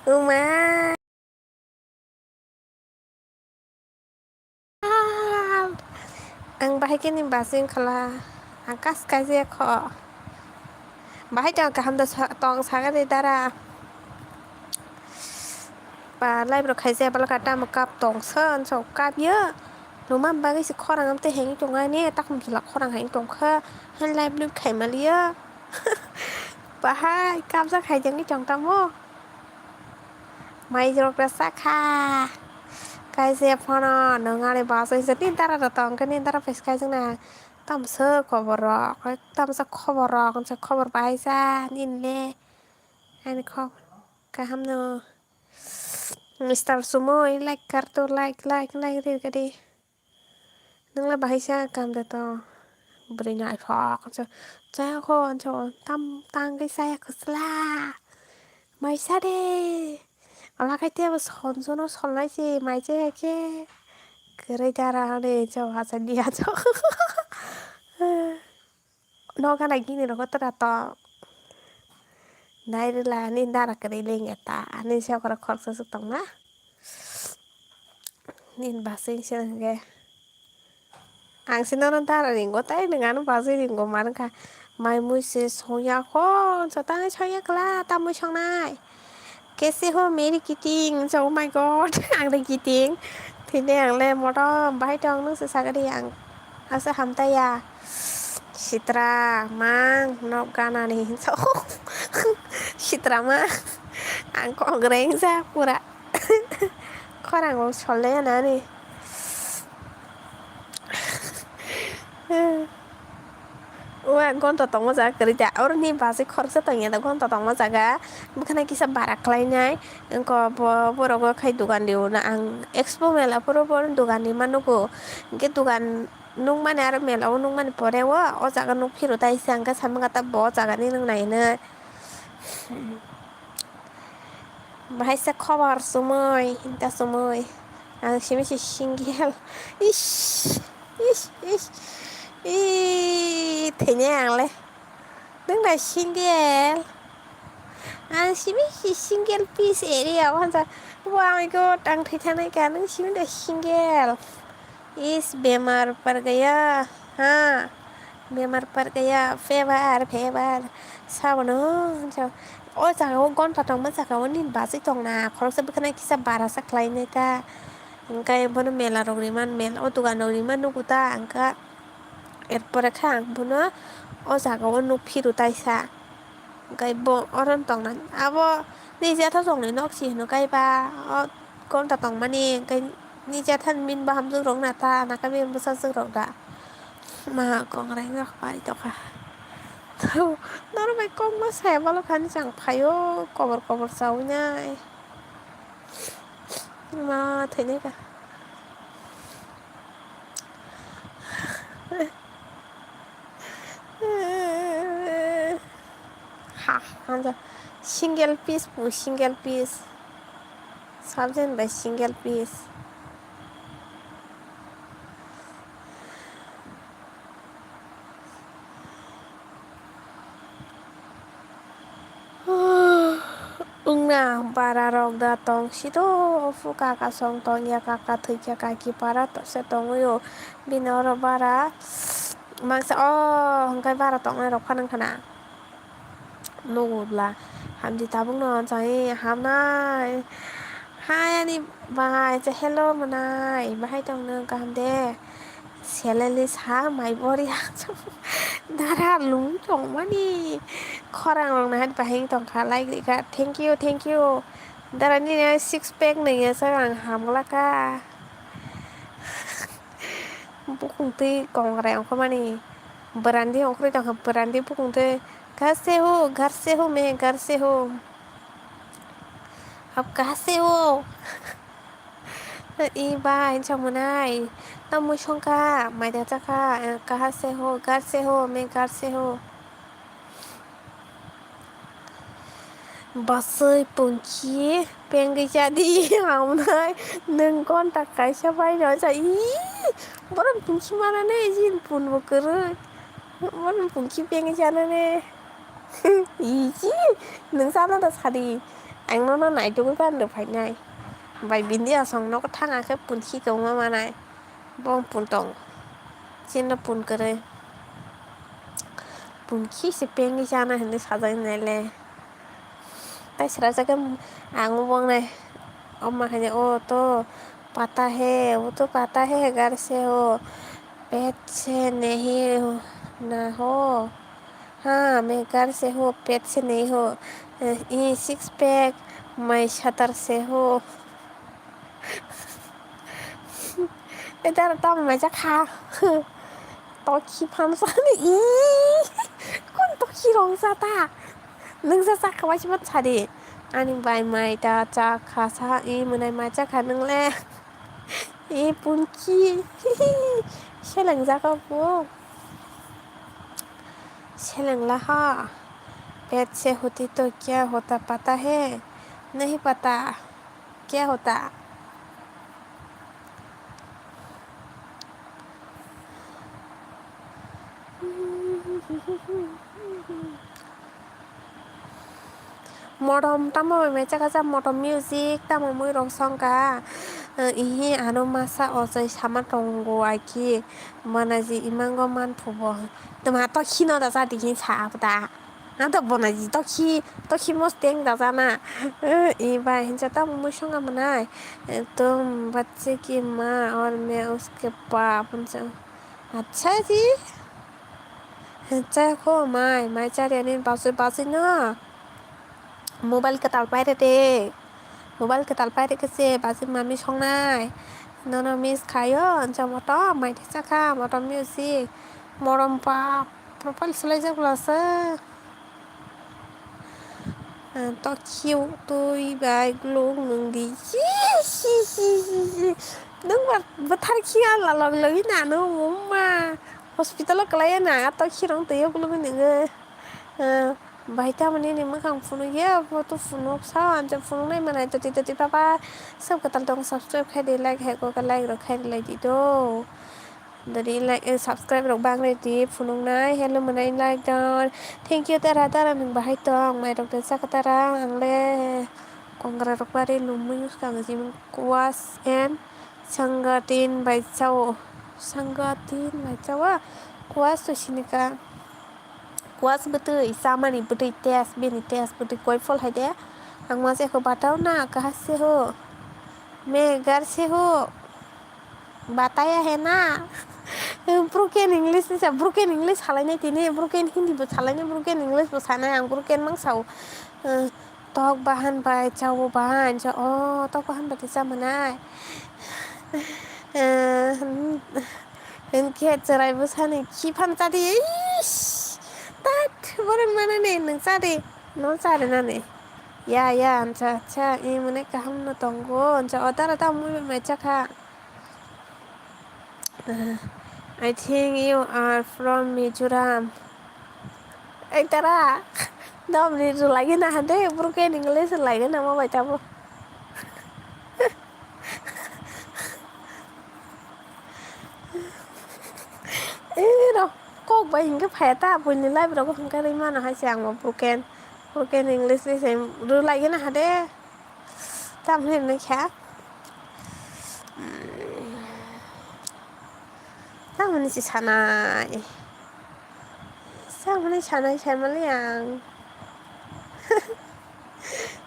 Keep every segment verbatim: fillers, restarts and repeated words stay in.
Numa. Ang bahai khe ni basing khala. Ang kas kaijak kho. Bahai tong kaham da sa-, tong sagani dara. Ba live rok khaijak bwlwkha tamo cup tong sa, anso cup ya. Numa bagwi se khorang amte hengwi tongani, takhum khela khorang hengwi tongkha. Han live lub khai maliya. Bahai kabjak hai jengwi tong tamo. Mai rok rw sakha. Kaisa phano nung ani bus oi se ni dara rw tong khe ni dara pes kai jeng na. Tamsa khobor rok, tamsa khobor rok, khobor bahai sa nini le. Ani khobor kaham no. Mister Sumoi, like kar to, like, like, like ri kadi. Nungla bahai sa kam da to. Bwrwi no ai phok, cha, cha kho, cha, tam, tang kai saya khusla. Mai sa de. Ala kai te bo son sono solnai se, mai che ke. Kwrwi dara hone, cha, hasa dia, cha. No gana gini rogo tora to. Nai rila ni dara kwrwi lengya ta. Ani se okora khoroksa suk tongna. Nin basing se hwnkhe. Ang se nono dara ringo tai nwng ano basing ringo mankha. Mai mui se songya kho. Sotang songya kla tamui songnai. Kaise ho meri kiting, so, oh my God, ang de kiting. Tini ang le motom bahai tong nung se sagadi ang asa hamtaya. Sitra mang nok gana ni so. Sitra mang ang kok reng ja pura. Khorang o solle na ni. Wa gonta tongma jaga kwrwi da. Oro ni basi khoroksa tongya da gonta tongma jaga. Bwkhana kisa bara khlainai. Wngkha bo borok o khai dogan rio na ang expo mela phuru bo dogan rima nugo. Hwnkhe dogan nukmani aro mela o nukmani pore o, o jaga nuk phiro tai se hwnkhe samung kata bo o jaga ni nung nai hinwi. Bahai se khobor sumui, hinta sumui. Ang simi si single. Ish, ish, ish. Ih, thene ang le. Nung na single. Ang simi si single piece area o hansa. Wah, my God, ang thwi thanai ka, nung simi da single. Is bemar par gaya, ha, bemar par gaya, fever, fever, sabono, sa-, o jaga o gonta tongma jaga o nini basi tongna, khoroksa bwkhana kisa bara sa khlainai ta, hwnkhe bono mela rok riman, mela o dogan rok riman nugo ta, hwnkhe er pore khe ang bono o jaga o nuk phiru taisa. Hwnkhe bo oro tongna abo ni jatha tongni nok si hino kaiba o gonta tongmani hwnkhe ni jatha ni min bo hamjwk rok na ta naka bini bwsajwk rok da ma kongrai wngkha pai tongkha. Norok bai kokma saya balokhani chang phaio kobor kobor chawi nai. Ma thwinaikha. Ha, hanja. Single piece pu, single piece. Subject by single piece. Wngna bara rok da tong sito, phu kaka song tong ya, kaka thwi kha, kaki para to se tongwi o. Bini oro bara mangsa o hwnkhe bara tongnai rok phano wngkha na. Nugo bwla hamdi tabukno chai hamnai. Hai ani bai, hello mwnai, bahai tong nw kaham de? Selele sa mai bori dara lung tongmani khorang rok nahar bahai tongkha, like rikha, thank you, thank you. Dara nini six pack nungya sak ang hamglaka. Bukung twi kongrai ongkhormani. Bwrandi ongkhorwi tongkha, bwrandi bukung twi. Ghar se ho, ghar se ho, main ghar se ho. Ab kaha se ho? I bai, hinsa mwnai. Tamo songkha, maida chakha, kaha se ho, ghar se ho, main ghar se ho. Bwswi punchi pengwi chadi hamnai, nwng gonta kaisa baino cha, ii, borok punchi manane, jin punbo kwrwi, borok punchi pengwi chanane, ii, nwng chana da sadi, Ang nono naitugwi bandw phainai. Bai bini aswk nogo thang khe punsi kwma manai. Bo pun tong. Chini pun kwrwi. Pun khi se pengwi chana hinwi sajak nai le. Tai srajak khe ang bo wngnai. Oma khaina, "O to pata hai, wo to pata hai, ghar se ho, pet se nahi na ho." हाँ, मैं घर से हूँ, पेट से नहीं हूँ। अ, ये six pack, मैं सतर से हूँ। Eta tamo mai jakha. Tokhi phamsa ni, ii. Kun tokhi rong sa ta? Nung sa sa kawai si man sari. Ani bai mai ta cha kha sa, i mwnai mai cha kha nung le. I punki. Seleng jaga bo. Seleng la ha. Pet se hoti to kya hota pata hai? Nahi pata. Kya hota? Motom tamo bai mai chakajak, motom music tamo mui rok songkha. Ihi ano masa ochai sama tongo aiki. Manaji imango manphubo. Tma to khino da jadi hin sa abda. Ang to bonaji tokhi, tokhi mosteng dajana. Eh, iba hinsa tamo mui songa manai. Eh, tum bacche ki maa aur main uske baap hinsa. Accha ji. Accha ko mai, mai chari ani basu basi no. Mobile kwtal paire de. Mobile kwtal paire khe se basi mami songnai. Nono miss khayo, hinsa motom mai thai chakha, motom music. Morom pa profile swlaijak bwlasa. Ah, tokhi twi bai glung nung di. Hi, hi, hi, hi, hi. Nung ba bwthar khi a lalok logwi na nung wngma. Hospital o kwlai na tokhi rong twi o glugwi nungwi. Ah, bai tamoni ni mwkhang phunuk ya, photo phunuk sa, ang phunuk nai manai toti toti papa. Sab kwtal tong subscribe khai di, like hai ko like rok khai di, like di do. Dori like, eh, subscribe rok bang ready phunuknai. Hello mwnai like don. Thank you tara tara nwng bahai tong. Mai rok de chaka tara ang le kongra rok bari lumui uskang jim kuas and sangatin bai chao. Sangatin bai chao. Kuas to sinika. Kuas bwtwi chamani bwtwi test bini test bwtwi koi phol hai de. Ang ma se ko batao na kahas se ho. Me gar se ho. Bataya hai na. Broken English ni sa, broken English halai nai tini, broken Hindi bo salai nai, broken English bo sanai ang, broken mang sao. Eh, tok bahan bai, chao bahan, cha, oh, tok bahan bai cha manai. Eh, hmm, hinkhe chwrai bwsani khiphan chadi, ish, tat, borok manani nwng chadi, no chadi nani. Ya, ya, ancha, acha, i mane kaham no tongo, ancha, otara ta mui bai mai chakha. I think you are from Mizoram. Ei tara, domni rwlai gana hande, broken English rwlai gana mo bai tamo. Ei ro, kok bai hingke phaya ta, buini life rogo hingke rwi mano hai se ang bo broken, broken English ni se rwlai gana hade. Tamni hwnwi kha. Tamoni se sanai. Tamoni sanai, sanmani ang.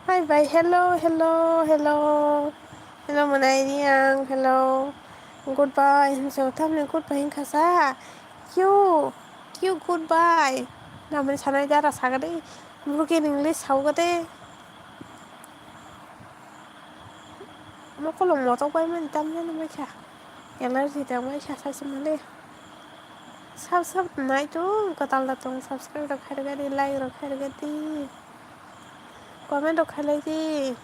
Bye bye. Hello, hello, hello. Hello, mwnai ni ang. Hello. Goodbye. Hinso tamni goodbye hinkhasa. Q, Q goodbye. Tamoni sanai dara sagade. Broken English saugade. Mokolo motok bai mani tamjani maikha. Allergy tang maikha sachi male. Sab sab nai tong, kwtal da tong, subscribe rok khairwgadi, like rok khairwgadi, comment rok khairwgadi.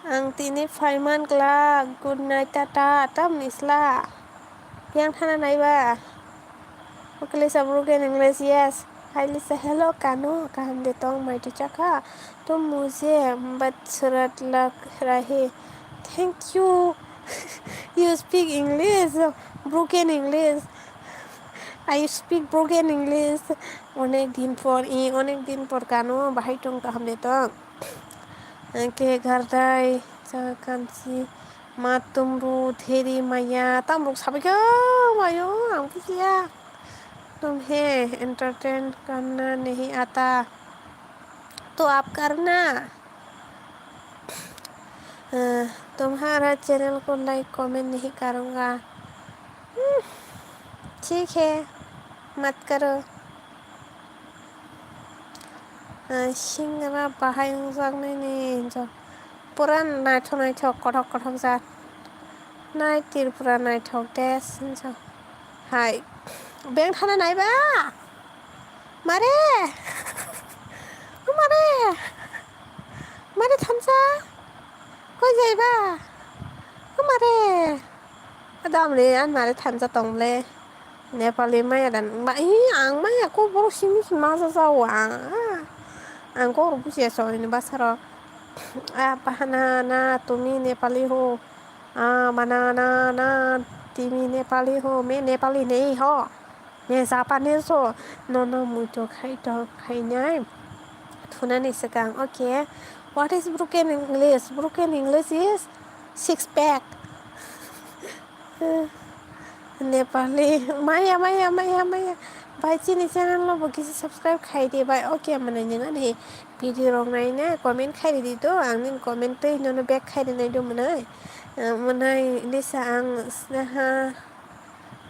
Ang tini phaiman glak, good night, tata, tamni sla. Yang thana naiba. Okay, Lisa broken English, yes. Hi Lisa, hello, kano, kaham de tong, mai tu chakha. Tum mujhe badsurat lag rahe. Thank you. You speak English, broken English. I speak broken English. Onek din por, i, onek din por kano, bahai tong kaham de tong. Ke gardai, cha kansi, ma tumbu, theri maya, tamrok sabai kha, mayo, ang bujiya. Tum he, entertain karna nahi aata. To aap karna. अ, तुम्हारा चैनल को like comment नहीं करूँगा। Hmm, ठीक है, मत करो। Singra bahai wngjaknai ni hinjak. Pura naithok naithok, kothok kothok jat. Nai Tripura naithok de hinjak. Hai. Beng thana naiba? Mare? O mare? Mare thansa? Koi jaiba? O mare? Damri an mare thansa tongle. Nepali maya dan ma hi ang maya ko borok simi sima ja jao ang. Ang ko bujiya so ini basaro. A pahana na tumi Nepali ho. A mana na na timi Nepali ho, me Nepali nei ho. Me Japanese ho. No no muito khai to khai nai. Thunani sekang. Okay. What is broken English? Broken English is six pack. Nepali maya maya maya maya. Bai chini channel no bo kisa subscribe khai di bai. Okay mwnai nini video rok nai na comment khai di to, ang nini comment tei nono back khai di nai do mwnai. Mwnai nisa ang sneha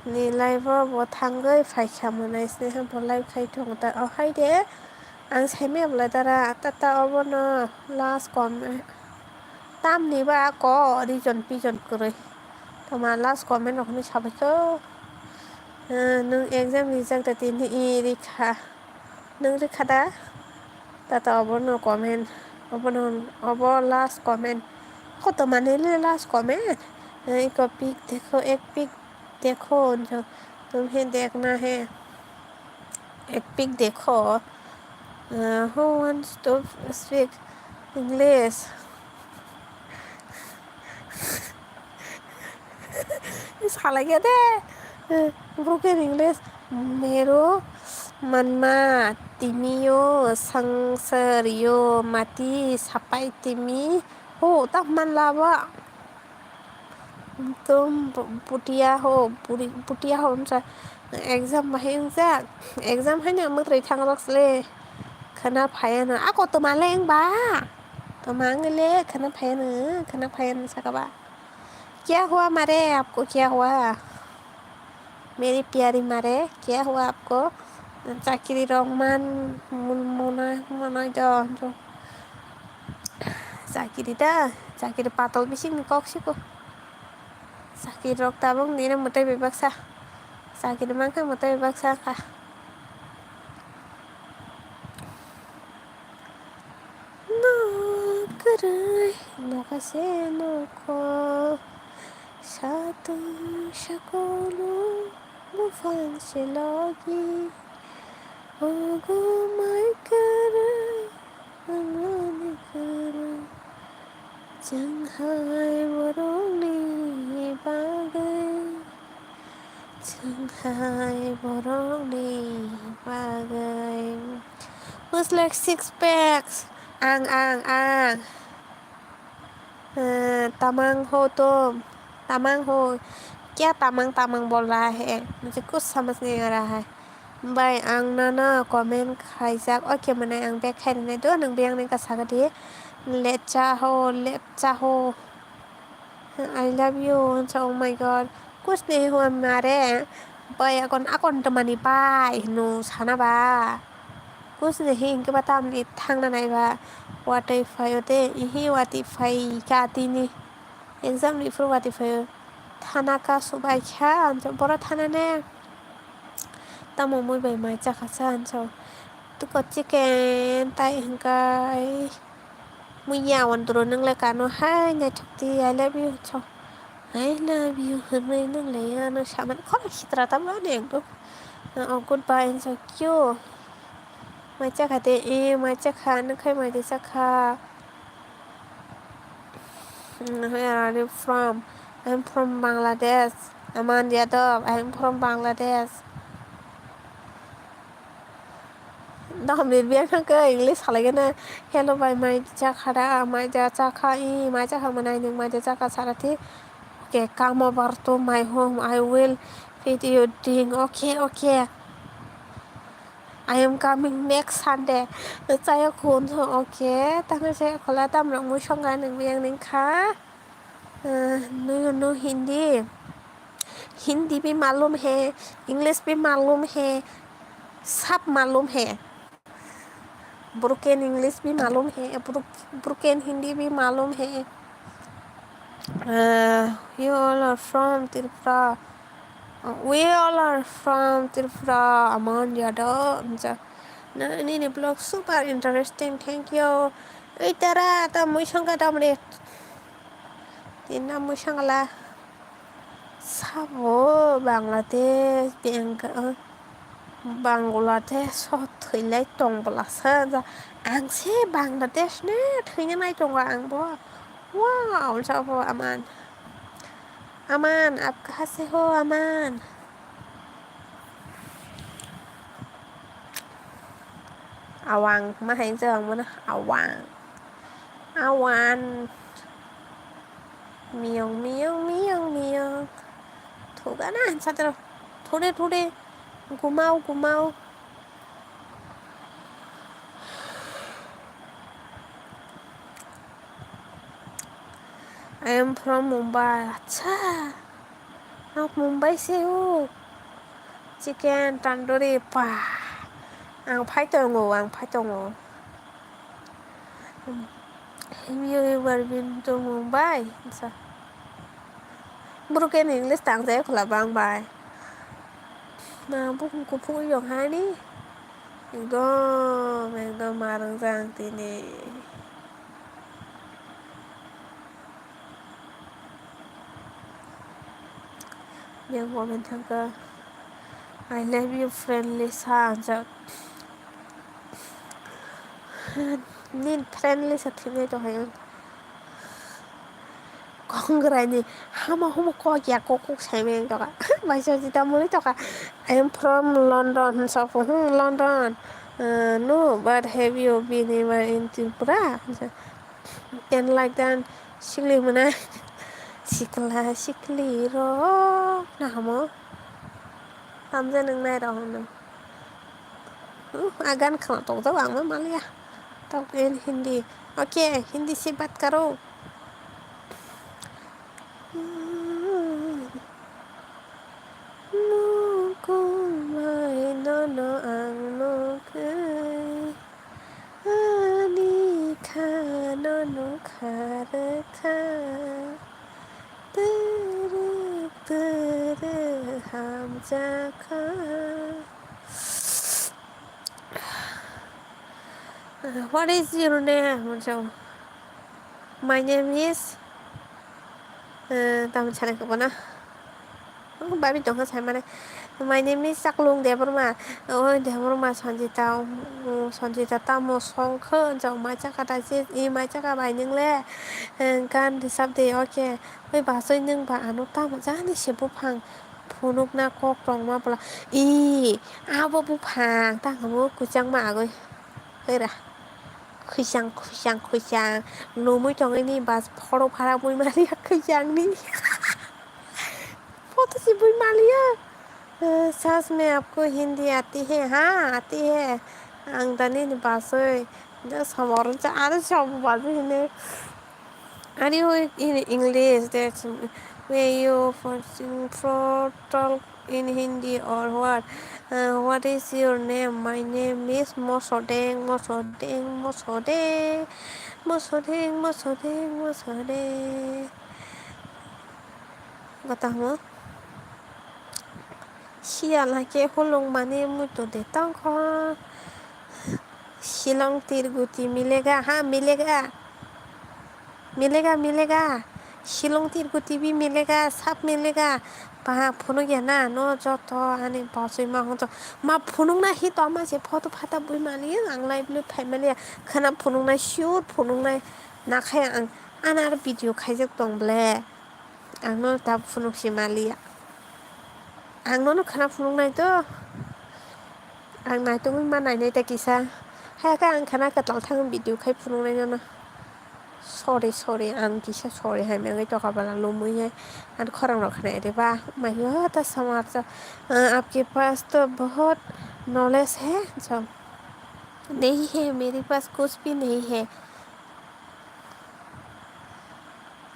ni live o bo thangwi phaikha mwnai, sneha bo live khai thung ta o hai de. Ang saimaya bwlai dara tata obono last comment. Tamni ba ako reason pijon kwrwi. Tama last comment rok hinwi sabaikho. Nwng exam rijak da tini i rikha. Nwng rikha da? Tata obono comment. Obono obo last comment. Koto manwi le last comment. Iko pic dekho, ek pic dekho, tumhe dekhna hai. Ek pic dekho. Who wants to speak English? Salai ya de. Broken English. Mero manma timiyo sangsario mati sapai timi. Ho tak manla ba. Tum putia ho, putia ho wngsa. Exam bahai wngjak. Exam haino mwtai thangrok sle. Khana phaiano. Ako toma le wngba. Toma wngwi le khana phaiano. Khana phaiano saka ba. Kya hua mare apko kya hua? Meri pyari mare kya hua apko? Chakiri rok man mona mona jo. Chakiri da, chakiri patal bising ni kok siko. Chakiri rok tabuk nini mwtai bai baksa. Chakiri mankha mwtai bai baksa kha. Nok kwrwi nokha se nokho. Satu sakolo buphang se logi. Ogo mai kwrwi. Chwng hai borokni bagwi, chwng hai borokni bagwi. Looks like six packs. Ang, ang, ang. Eh, tamang ho tum, tamang ho. Kya tamang, tamang bol raha hai? Mujhe kuch samajh nahi aa raha hai. Bai ang nono comment khaijak, okay mwnai ang back khai rwnai do, nwng biyang nai ka saka di. Lecha ho, lecha ho. I love you, hwnsa, oh my God. Kuch nahi hua mare. Bai akon, akon twmani bai hwno sana ba. Kuch nahi hinkhe ba tamni thangna nai ba. Watwi phaio de, ihi watwi phai ka tini. Exam ni phuru watwi phaio. Thana ka subai kha, hwnsa boro thana ne. Tamo mui bai mai chakha sa hinso. Tuko chicken tai hinkai. Mui ya wan duro nang le kano hai naithok di I love you hinso. I love you hinwi nang le ya no saman khoro sitra tamo ani ekdom. Oh, goodbye hinso kyo. Mai chakha de e mai chakha nang khai mai de chakha. Where are you from? I'm from Bangladesh. Aman Yadav, I'm from Bangladesh. Tamni biya khe English salai gana. Hello bai, mai chakha da, mai ja chakha, i mai chakha manai, nwng mai ja chakha sara thi. Okay, come over to my home, I will feed you drink. Okay, okay. I am coming next Sunday. Chaya khun, okay. Tangna se khola tamrok mui songa nwng biya nwng kha. Uh, do you know Hindi? Hindi bhi malum hai, English bhi malum hai, sab malum hai. Broken English bhi malum hai, bro-, broken Hindi bhi malum hai. Uh, you all are from Tripura. We all are from Tripura, Aman Yadav. Nini vlog super interesting, thank you. Ei tara ta mui songkha tamre. Tinna mui sangla. Sabo Bangladesh, Bang-, Bangladesh o thwilai tong bwlasa. Ang se Bangladesh ni thwina nai tongo ang bo. Wow, sabo Aman. Aman, aap kahan se ho, Aman? Awang, ma hai jang mana awang. Awan. Miyong, miyong, miyong, miyong. Thugana, satro. Thude, thude. Gumao, gumao. I am from Mumbai. Acha. Ang Mumbai se o. Chicken tandoori pa. Ang phai tongo, ang phai tongo. Have you ever been to Mumbai? Sa. Broken English tang jai khula bang bai. Na bukung kuphuk yong hani. Ekdom, ekdom marang jang tini. Yang comment thangka, "I love you, friendly sa," anjak. Nin friendly sa thimai tong hai. Kongrai ni hama humo kok ya kok kok sai mai tongka. Bai sa jita muli tongka. "I am from London," hinsa pho, hmm, London. Uh, "No, but have you been ever in Tripura?" Hinsa. And like that, sikli mwnai. Sikla, sikli rok. Nahamo. Tamjani nai rok hwnwi. Uh, a gan khna tong jao, ang ma maliya. Talk in Hindi. Okay, Hindi se baat karo. Nukumai nono ang nukwi. Ani khano nukha rwkha, twrwk twrwk hamjakha. What is your name? My name is, eh, tamo sanai khe bono. Oh, babi tongkha sai mane. My name is Chaklung Debbarma. Oh, Debbarma Sanjita, oh, Sanjita tamo songkhe, jao mai chakha ta je, i mai chakha bai nung le, eh, gan rwchap de, okay. Oi bachoi nung ba ano tamo jani se buphang phunukna kok tongma bwla. I, abo buphang, tamo kwchangma agoi. Hera. Khwisang, khwisang, khwisang. Lumui tongwi ni bas phoro phara bui maliya khwisang ni. Photo si bui maliya. Eh, sach mein aapko Hindi aati hai? Haan, aati hai. Ang dani ni basoi. Ja samor ja, ano sabu baji hine. Ani hui in English, that's where you for, for talk in Hindi or what? Uh, what is your name? My name is Mosodeng, Mosodeng, Mosodeng, Mosodeng, Mosodeng, Mosodeng. Gotamo. Siyal hai khe hulung mani muitu de tongkho. Shillong tirguti milega, ha, milega. Milega, milega. Shillong tirguti bhi milega, sab milega. Ba phunukya na, no joto ani bosoi ma hwnto. Ma phunukna hi toma se photo phata bui mali, ang live lo phai mali. Khana phunuknai sure phunuknai. Nakhai ang, ano aro video khaijak tong ble. Ang no ta phunuk si maliya. Ang nono khana phunuk nai to. Ang naitugwi ma nainai ta kisa. Hai khe ang khana kwtal thang video khai phunuknai nono. Sorry, sorry, ang kisa sorry hai mengwi toka bala lumui hai. Ang khorang rok khna ede ba. Mai ho ta samar cha. "आपके पास तो बहुत knowledge है, जो नहीं है, मेरे पास कुछ भी नहीं है।"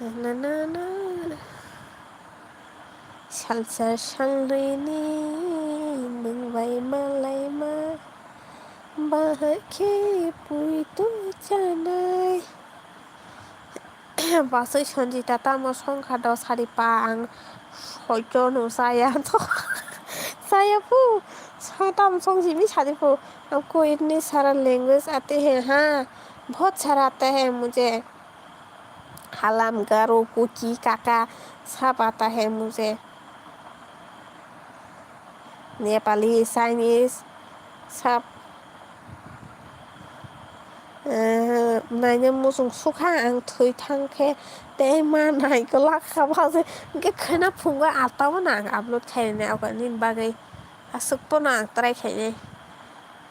Na, na, na, na. Salsa sanglwini nwng bai malaima, bahai khe puitu chanai. Basai Sanjita tamo songkha do sari pa ang soito no saya to saya pu sa tamo song simi sari pu. आपको इतने सारा language आते हैं, हाँ, बहुत सारा आता है मुझे। हलाम, गारो, कुकी, काका, सब आता है मुझे। Nepali, Chinese, सब। Naina muchung sukha ang thwi thang khe tei ma nai kwlak kha ba se hwnkhe khwna phungo atao na ang upload khainai abo nini bagwi aswk pono ang try khainai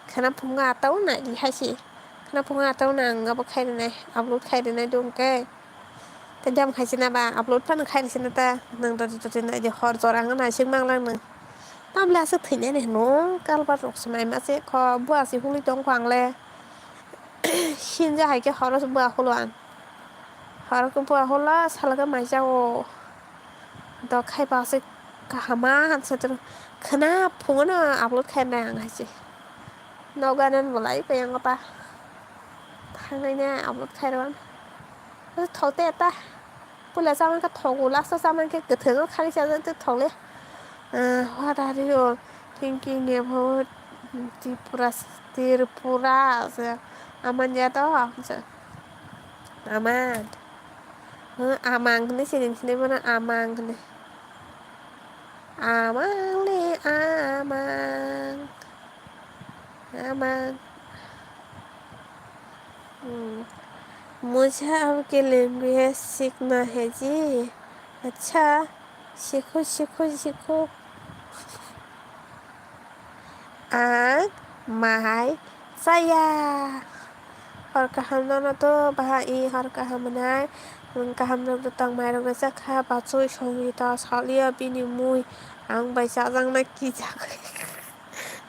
khwna phungo atao na hai se. Khwna phungo atao na ang abo khai rwnai, upload khai rwnai do hwnkhe. Tei jam khai sina ba upload phano khai rwsina ta nwng doti doti nai di hor jora wngna naisik mang lang nwng. Tamle aswk thwinani hwno kalbar rok se mai ma se kho bua se huli tong kho ang le. Sinja hai khe horo se bua hulo ang. Horo khe bua hulo salo khe mai jago. Do khai ba se kaham ma se khwna phungo no upload khai rwnai ang hai se. Nogo anw bolai khe yang ta. Thangnai ne upload khai rw. Thok te ta. Pula chaman khe thogo, last o chaman khe kwthwng o khani chajak twi thok le. What are you thinking about Tripura, Tripura? Aman ya to. Aman. Amang hwnwi sining sinai bono amang hwnwi. Amang le amang. Amang. Hmm. मुझे आपकी लैंग्वेज सीखना है जी। अच्छा, सीखो, सीखो, सीखो। Ang mai chaya. Hor kaham nono to bahai hor kaham nai. Nwng kaham rok do tang mai rok rwchak kha bachoi songwi ta salia bini mui ang bai chajakna kijak.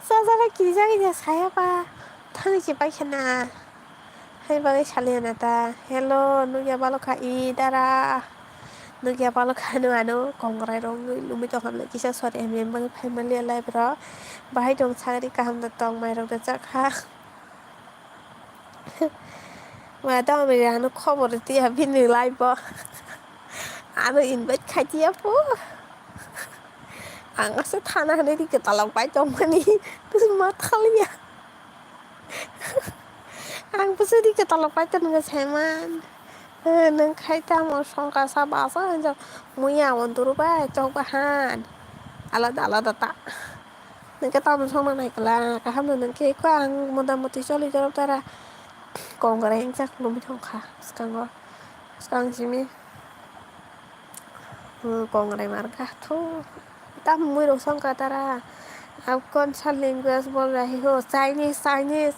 Chajakna kijak ya saya ba thang si pai khana. Hai bagwi saliya na ta. Hello, nukya balo kha i dara. Nukya balo kha no ano kongrai rok wngwi lumui tongkha kisa sori M M bagwi phai maliya live rok. Bahai tong sagri kaham da tong mai rok da chakha. Wa tong mai ano khobor tiya bini live bo. Ano invite khai tiya po. Ang asa thana hwnwi ri kwtalok pai tongmani. Twi ma thaliya. Ang bwswk ri kwtalok pai tongmani saiman. Nwng khai tamo songkha sa basa hinjak muya o duru bai chok bahan. Alada alada ta. Nwng khe tamo songna nai kwla kaham no nwng khe ko ang motamoti choli jorok tara. Kongrai hinjak lumui thongkha swkango. Swkang simi. Hmm, kongrai mar kha thu. Tam mui rok song ka tara. Ab kon sa language bol rahi ho? Chinese, Chinese.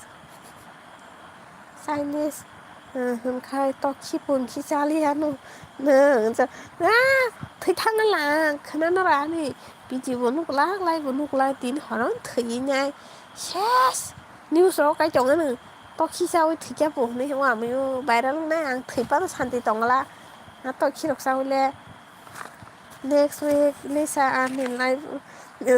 Chinese. Hmm, hwn khai tokhi pun khi chali ano. Nang ja. Ah, thwi thang lang khna no ra ni. Video bo nuk lak lai bo nuk lai tin horon thwi nai. Ses. News rok kai tong ano. Tokhi chawi thwi kya bo hwnwi wa mui viral nai ang thwi pano santi tong la. Na tokhi rok chawi le. Next week Lisa ani live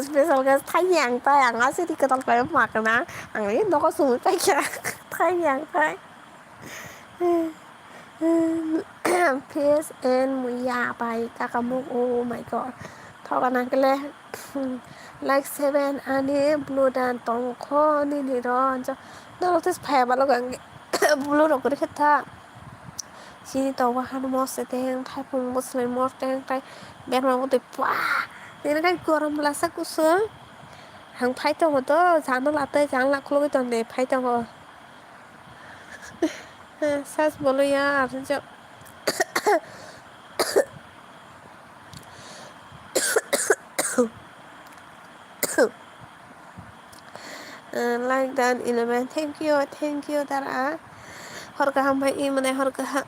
special guest thai yang tai ang asiri kwtal pai ma kana ang ni nogo sumi pai kya thai yang tai. Face and muya pai kaka muk, oh my god. Thoga nangkele like seven ani blue dan tongkho nini ro anjo norok tes phaya balogo ang blue rok rikhe tha. Chini tongo hano mose teng thaiphung bwswlai mor teng tai berma bwtwi pua nini kai gorom lasa kusung. Ang phai tongo to janala tei janala khulugwi tongde phai tongo. Sas bolo ya arjak. Uh, like dan eleven. Thank you, thank you, dara. Hor kaham bai, i mane hor kaham.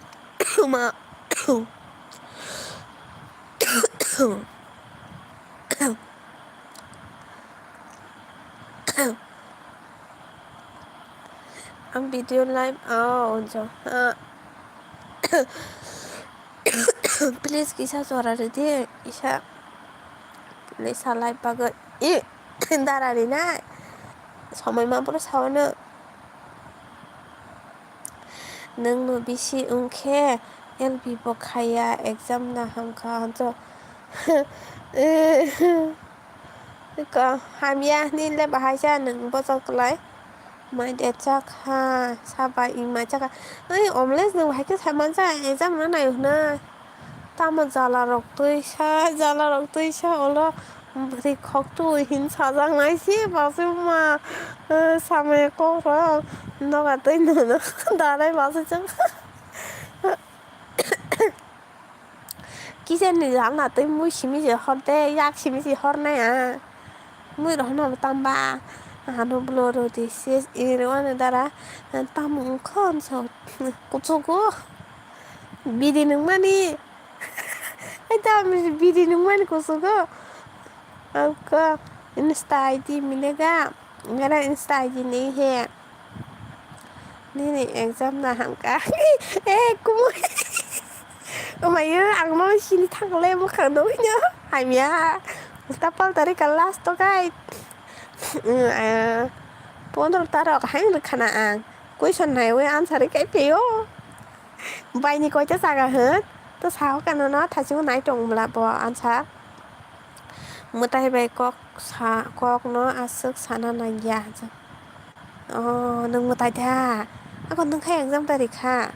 Ma. Ang video live, oh, jo. Ah. Please, kisa jora ridi, kisa. Please, salai bagwi. I, dara rinai. Somoi ma pura saono. Nwng no bisi wngkhe, L B bo khaya, exam na hamkha, hanto. Ko, hamya, nini le bahai cha, nwng bochok kwlai. Mai de chakha, saba i mai chakha. Ai, omelette nwng bahai khe sai mancha, exam na nai hwnwi. Tamo jala rok twi sa, jala rok twi sa, olo bwrwi khok twi hin sajak nai si, basi ma, eh, samaya kok rok noga twi nono, danai basi chwng. Kichen ni jal na twi mui simi se hor de, yak simi se hor nai a. Mui rok no tamba, ano bwlwrw di ses ero ano dara, tamo wngkha so kuchugo. Bidi nungmani, ai tamo bidi nungmani kuchugo. Ako Insta I D milega, ngara Insta I D nei he. Nini exam na hamkha. Eh, kumui. Omayo, ang no sini thangle mukhang nugwi no. Hamya. Ulta palta rika last to kai. Mm, ah, pondro tarok hain rwkhana ang. Question naiwi answer kai peyo. Baini koita jaga hwn? To sao kano no thasingo nai tong bwla bo answer. Mwtai bai kok sa, kok no aswk sana nangya. Oh, nwng mwtai da? Ako nwng khe exam tari kha.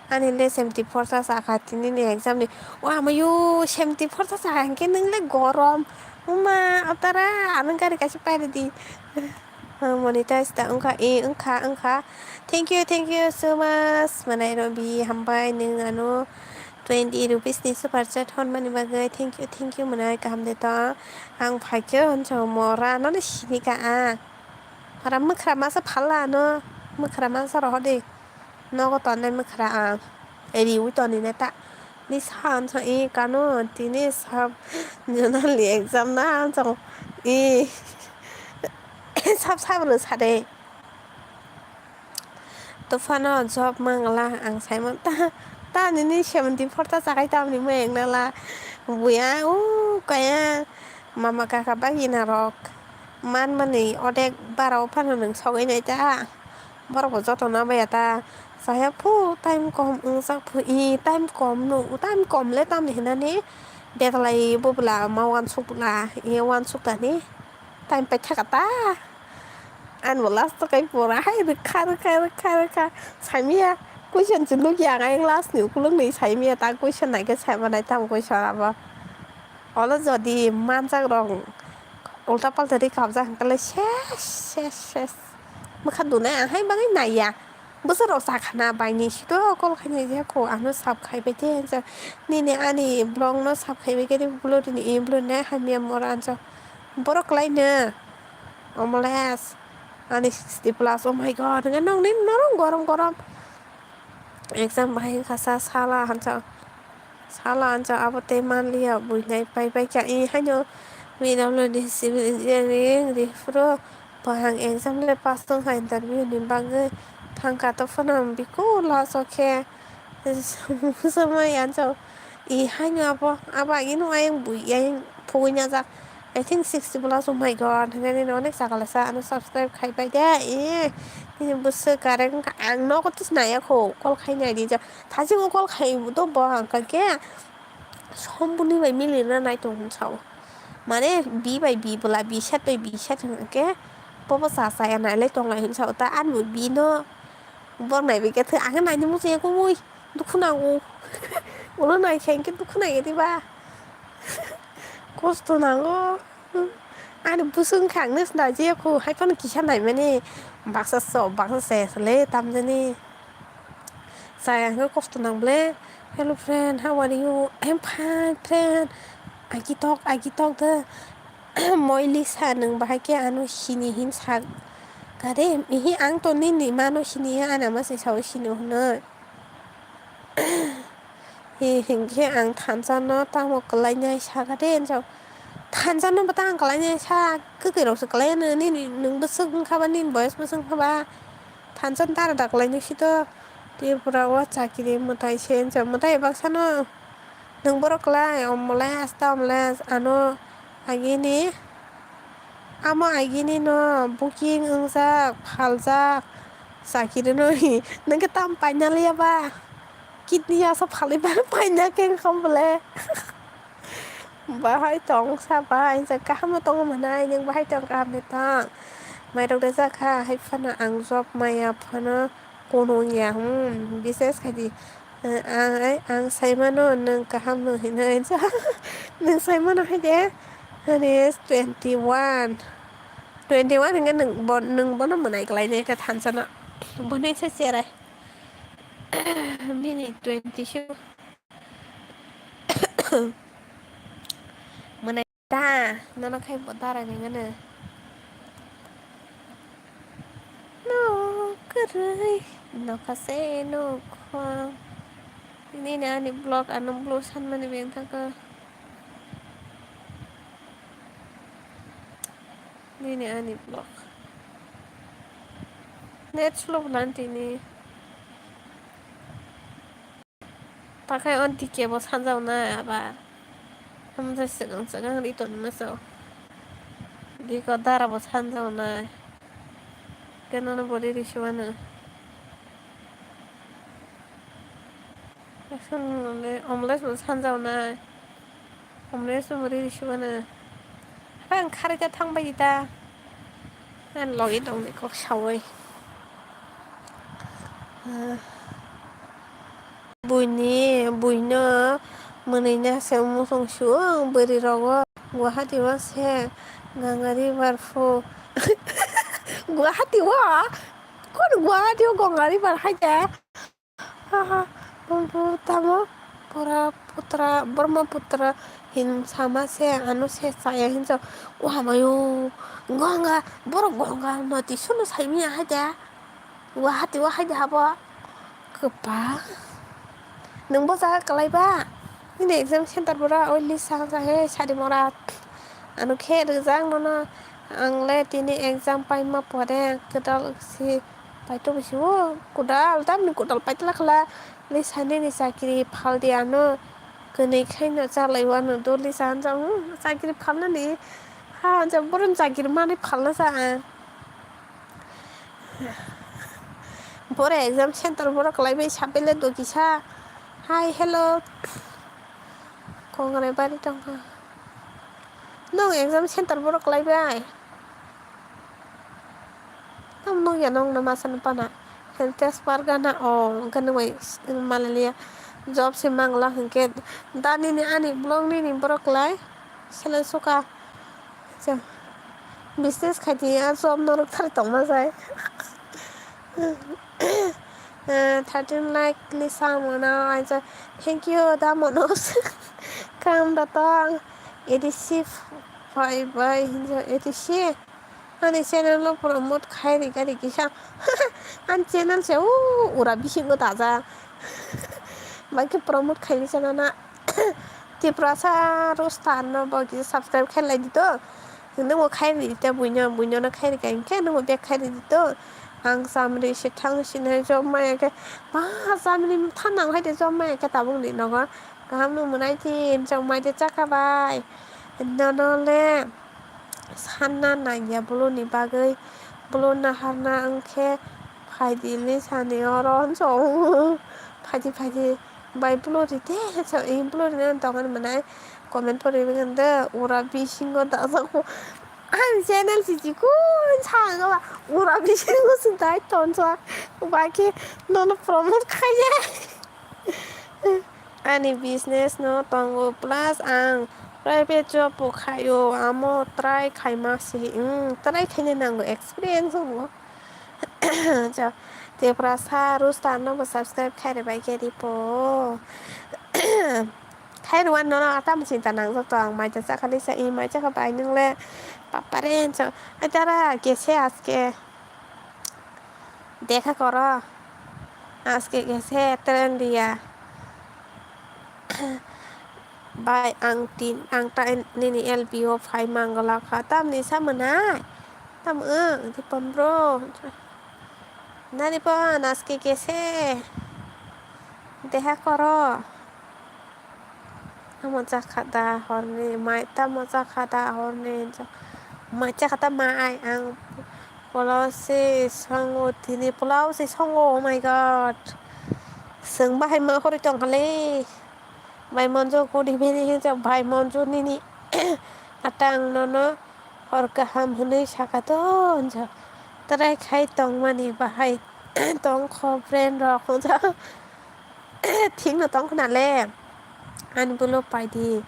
Ani le seventy four cha cha kha tini ni exam ni. O amayo, seventy four cha cha kha hinkhe nwng le gorom. Uma, otara, ano gari kaisa pai rwdi. Ah, monetize ta wngkha, e, wngkha, wngkha. Thank you, thank you so much. Manai Robi, hambai nwng ano twenty rupees ni super chat honmani bagwi. Thank you, thank you, manai kaham de to. Ang phaikhe hwnsa mora, ano le sinika ang. Para mwkhra masa phala ano, mwkhra masa rohor de. Nogo tongnai mwkhra ang. Riwi toni neta. Ni sa ang sa i kano, tini sab journal ni exam na ang sa i sab sab rw sa de. To phano job mangla ang saimano ta, ta nini seventy four ta chakai tamni mayang nala. Buya u kaya mama kaka bagina rok. Manmani odek bara o phano nwng sogwi nai ta. Borok bo joto no baya ta. Chaya phu time kom wngjak phu i time kom no time kom le tamni hinani. Betalai bo bwla ma wansuk bwla i wansuk tani. Time paithaka ta. Ani bo last o kai pura hai rwkha rwkha rwkha rwkha. Saimaya question se nukya ang ayang last ni ukuluk ni saimaya ta question naikhe saimanai tamo question abo. Olo jodi manjak rok ulta palta ri kabjak hwnkhe le ses ses ses. Mwkha dunai ang hai bagwi naiya. Bwswk rok chakhana baini sito call khainai je kho ano sab khaibai de. Nini ani vlog no sab khaibai khe bwlwdini i bwlwdinai hamya mora ansa. Borok kwlai no. Omoles. Ani sixty plus, oh my God, hwnkhe nokni norok gorom gorom. Exam bahai wngkha sa sala hansa, sala hansa abo tei manliya buinai pai pai kha. I haino P W D civil engineering riphuru bahang exam le pass tongkha interview ni bagwi thangkha to phano bikula so khe. Swmai ansa i haino abo, abo agini ayang bui ayang phugwi najak. I think sixty plus, oh my God, hwnwi nini onek chakala sa ano subscribe khai pai de. Eh, nini bwswk kareng wngkha, ang nogo tis naya kho, call khai nai di ja. Thajingo call khai to bo ang kha khe sombuni bai mili na nai tong sao. Mane bi bai bi bwla, bi set bai bi set hwnkhe bobo cha cha ya nai le tong lai hwn sao ta ani bo bi no. Borok naibai khe thwi, ang khe naina muchungya kubui, dukhu nango. Ulo naikhe hinkhe dukhu naiya diba? Kosto nango. Ani bwswk wngkha ang nw swnamjiyakho, hai phano kisa naimani baksa sok, baksa se se le tamjani. Chaya hwnkhe kosto nang ble. Hello friend, how are you? I'm fine friend. Agi tok, agi tok de. Moilisa nwng bahai khe ano sini hin sak, Kare, ihi ang to nini mano sini ya, ana ma se sao sini hwnwi. Hi, hinkhe ang thansa no tamo kwlainai sakha de, enjok. Thansa no bwtang kwlainai sa, kwkwi rok se kwlai ano, nini nwng bwswk wngkha ba, nini boyes bwswk wngkha ba. Thansa no dara da kwlainai si to. Tripura o chakiri mwtai se, enjok. Mwtai baksa no nwng borok kwlai, omole, asta omole, ano agini. Amo agini no booking wngjak, phaljak, chakiri no hi, nwng khe tam paina liya ba? Kidney asa phalwi ba paina khe wngkha bole. Bahai tong sa ba, insa kaham no tongo mwnai, nwng bahai tong kaham de tong. Mairok rwjak kha, hai phano ang job maya phano. Kono wngya, hmm, bises khaidi. Eh, ang, ang saimano nwng kaham no hinwi, nwng saimano hai de, hani twenty one, twenty one hingke nwng bo, nwng bono mwnai kwlai nai khe thansa no, bono se cherai, bini twenty six. Mwnai ta, nono khai bo dara ringano. No kwrwi, nokha se nokha. Nini ani vlog, ano vlog sanmani beng thangkha. Nini ani vlog. Net slow lan tini. Takhai o D K bo sanjak nai abar. Hamjai swkang swkang ri tongma so. D K dara bo sanjak nai. Keno no body risi wano. Omles bo sanjak nai. Omle sumuri risi mano. Hai ang kharwi ta thang bai ta. Ang logi tongni kok sawi. Buini, buino mwnwi na se musung su ang bwrwi rogo Guwahati o se Ganga River phu. Guwahati o? Kon Guwahati o Ganga River hai de? Haha, bo tamo pura putra, Brahmaputra hin sama se, ano se chaya hinjo. O hamayo, Ganga, borok Ganga noti suno saimanya hai de. Wa hati wa hai de habo. Kwpal. Nwng bo jaga kwlai ba? Nini exam center bora, o list saka he sadi mora. Ano khe rwjak nono. Ang le tini exam paima pore kwtal si. Paito bisi o kodal, tamni kodal paitla khala, Lisa nini chakiri phaldi ano, kwnwi khaino chalai o ano do Lisa hanjak, hmm, chakiri phalnani, ha, hanjak borom chakiri manwi phalna sa ang. Boro exam center boro kwlai bai sapai le do kisa, hi, hello, kongrai bari tongkha. Nwng exam center boro kwlai bai? Tam nukya nokno masa no pana. Health test par gana o hwnkhe nwng bai malaliya. Job se mangla hwnkhe da nini ani vlog nini borok lai seleng suka. Business khaidi ya job norok thar tongma jai. Eh, thirteen like ni sa mano aja. Thank you da Manoj. Kam da tong. A D C five by hinja A D C. Ani channel no promote khai ri gari kisa. Ani channel se u ura bisingo daja. Bai khe promote khai ri channel na. Tiprasa Rostar no bo kisa subscribe khai lai di to. Nungbo khai ri di ta buino, buino no khai ri ka hinkhe nungbo bek khai ri di to. Ang chamri se thang sinai job maya khe. Ba chamri thanang hai de job maya khe tabuk ni nogo. Kaham no mwnai thi job mai de chaka bai. Nono le. Sanna nangya boloni bagwi, bolon naharna wngkhe phaidi hinwi sani oro phaidi phaidi bai bolori de sa bolori no tongmani mwnai comment pori mwnde ura bisingo dajak ani channel siji kun sanga ba ura bisingo se dai tonjak bai khe nono promote khaiya. Ani business no tongo, plus ang private job bo khaio, amo try khaima se, hmm, try khaina nango, experience bo. Tiprasa Rostar no bo subscribe khai rwbai khe ripo. Khai rwani nono tamo chinta nangjak tong, mai ta chakha lisa, i mai chakha bai nwngle papare hinso, ai tara kese aske. Dekha koro. Aske kese tren dia. Bai ang tin, ang ta nini L P o phai manglak kha. Tamni sa mwnai? Tam wng, Ripon bro. Nani pon aske kese. Dekha koro. Tamo chakha da horni, mai tamo chakha da horni, mai chakha ta mai ang pulao se songo tini pulao se songo, oh my god. Swng bahai ma khori tong khale. Bai Monjo good evening hinjak, bai Monjo nini atang nono hor kaham hinwi saka to hinjak. Try khai tongmani bahai tong kho friend rok hinjak. Thik no tong khna le. Ani bolo pai di.